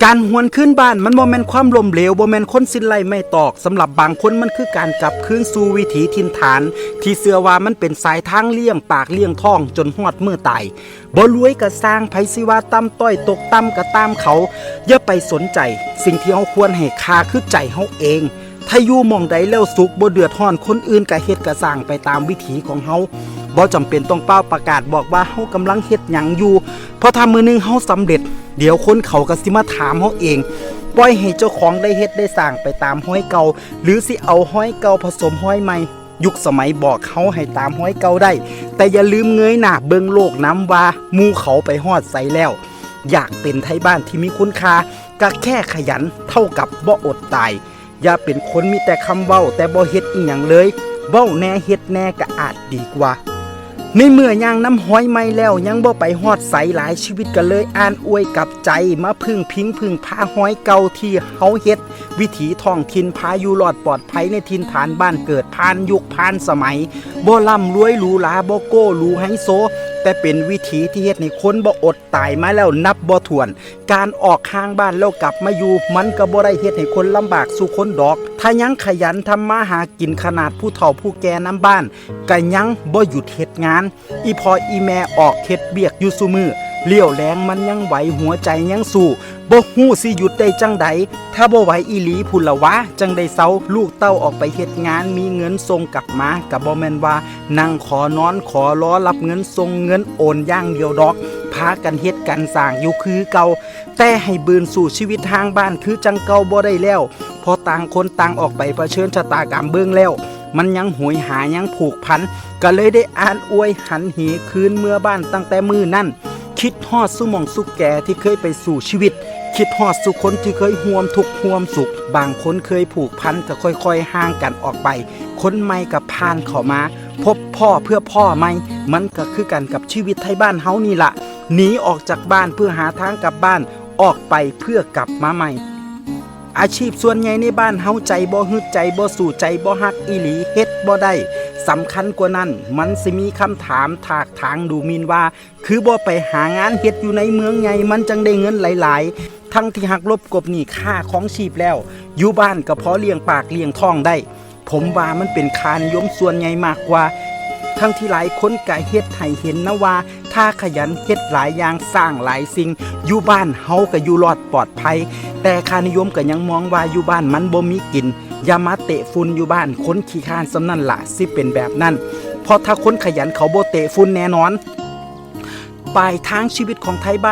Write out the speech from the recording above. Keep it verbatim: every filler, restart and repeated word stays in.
การหวนคืนบ้านมันบ่แม่นความล้มเหลว บ่แม่นคนสิ้นไร้ไม้ตอก สำหรับบางคนมันคือการกลับคืนสู่วิถีถิ่นฐาน ที่เชื่อว่ามันเป็นสายทางเลี้ยงปากเลี้ยงท้องจนฮอดมื้อตาย บ่รวยก็ซ่าง ไผสิว่าต่ำต้อยตกต่ำก็ตามเขา อย่าไปสนใจ สิ่งที่เฮาควรให้ค่าคือใจเฮาเอง ถ้าอยู่หม่องใดแล้วสุข บ่เดือดร้อนคนอื่น ก็เฮ็ดก็ซ่างไปตามวิถีของเฮา บ่จำเป็นต้องเป่าประกาศบอกว่าเฮากำลังเฮ็ดหยังอยู่ เพราะถ้ามื้อหนึ่งเฮาสำเร็จ เดี๋ยวคนเขาก็สิมาถามเฮาเอง ปล่อยให้เจ้าของได้เฮ็ดได้ซ่างไปตามฮอยเก่า หรือสิเอาฮอยเก่าผสมฮอยใหม่ ยุคสมัยบอกเฮาให้ตามฮอยเก่าได้ แต่อย่าลืมเงยหน้าเบิ่งโลกนำว่าหมู่เขาไปฮอดไสแล้ว อยากเป็นไทบ้านที่มีคุณค่า ก็แค่ขยันเท่ากับบ่อดตาย อย่าเป็นคนมีแต่คำเว้าแต่บ่เฮ็ดอิหยังเลย เว้าแหน่เฮ็ดแหน่ก็อาจดีกว่า ในเมื่อย่างนำฮอยใหม่แล้วยังบ่ไปฮอดไส หลายชีวิตก็เลยอ่านอวยกลับใจ มาพึ่งพิงพึ่งพาฮอยเก่าที่เฮาเฮ็ด วิถีท้องถิ่นพาอยู่รอดปลอดภัยในถิ่นฐานบ้านเกิด ผ่านยุคผ่านสมัย บ่ร่ำรวยหรูหรา บ่โก้หรูไฮโซ แต่เป็นวิถีที่เฮ็ดให้คนบ่อดตายมาแล้วนับบ่ถ้วน การออกห่างบ้านแล้วกลับมาอยู่ มันก็บ่ได้เฮ็ดให้คนลำบากสู่คนดอก ถ้ายังขยันทำมาหากินขนาดผู้เฒ่าผู้แก่นำบ้าน ก็ยังบ่หยุดเฮ็ดงาน อีพ่ออีแม่ออกเฮ็ดเวียกอยู่ซุมื้อ เลี้ยวแลงมันยังไหว หัวใจยังสู้ บ่ฮู้สิหยุดได้จั่งใด ถ้าบ่ไหวอีหลีพุ้นละวะ จั่งได้เซา ลูกเต้าออกไปเฮ็ดงาน มีเงินส่งกลับมา ก็บ่แม่นว่านั่งขอนอนขอรอรับเงินส่งเงินโอนอย่างเดียวดอก พากันเฮ็ดกันซ่างอยู่คือเก่า แต่ให้บืนสู่ชีวิตห่างบ้านคือจั่งเก่าบ่ได้แล้ว เพราะต่างคนต่างออกไปเผชิญชะตากรรมเบิ่งแล้ว มันยังโหยหายังผูกพัน ก็เลยได้อ่านอวยหันเหคืนเมือบ้านตั้งแต่มื้อนั้น คิดฮอดสู่หม่องสู่แก่ที่เคยไปสู้ชีวิต คิดฮอดสู่คนที่เคยร่วมทุกข์ร่วมสุข บางคนเคยผูกพันก็ค่อยๆห่างกันออกไป คนใหม่ก็ผ่านเข้ามา พบพ้อเพื่อพ้อใหม่ มันก็คือกันกับชีวิตไทบ้านเฮานี่ล่ะ หนีออกจากบ้านเพื่อหาทางกลับบ้าน ออกไปเพื่อกลับมาใหม่ อาชีพส่วนใหญ่ในบ้านเฮาใจบ่ฮึด ใจบ่สู้ ใจบ่ฮักอีหลี เฮ็ดบ่ได้ สำคัญกว่านั้น มันสิมีคำถามถากถางดูหมิ่นว่า คือบ่ไปหางานเฮ็ดอยู่ในเมืองใหญ่ มันจั่งได้เงินหลายๆ ทั้งที่หักลบกลบหนี้ค่าครองชีพแล้ว อยู่บ้านก็พอเลี้ยงปากเลี้ยงท้องได้ ผมว่ามันเป็นค่านิยมส่วนใหญ่มากกว่า ทั้งที่หลายคนก็เฮ็ดให้เห็นนะว่า ถ้าขยันเฮ็ดหลายอย่างซ่างหลายสิ่ง อยู่บ้านเฮาก็อยู่รอดปลอดภัย แต่ค่านิยมก็ยังมองว่าอยู่บ้านมันบ่มีกิน อย่ามาเตะฝุ่นอยู่บ้าน คนขี้คร้านส่ำนั่นล่ะสิเป็นแบบนั้น เพราะถ้าคนขยันเขาบ่เตะฝุ่นแน่นอน ปลายทางชีวิตของไทบ้าน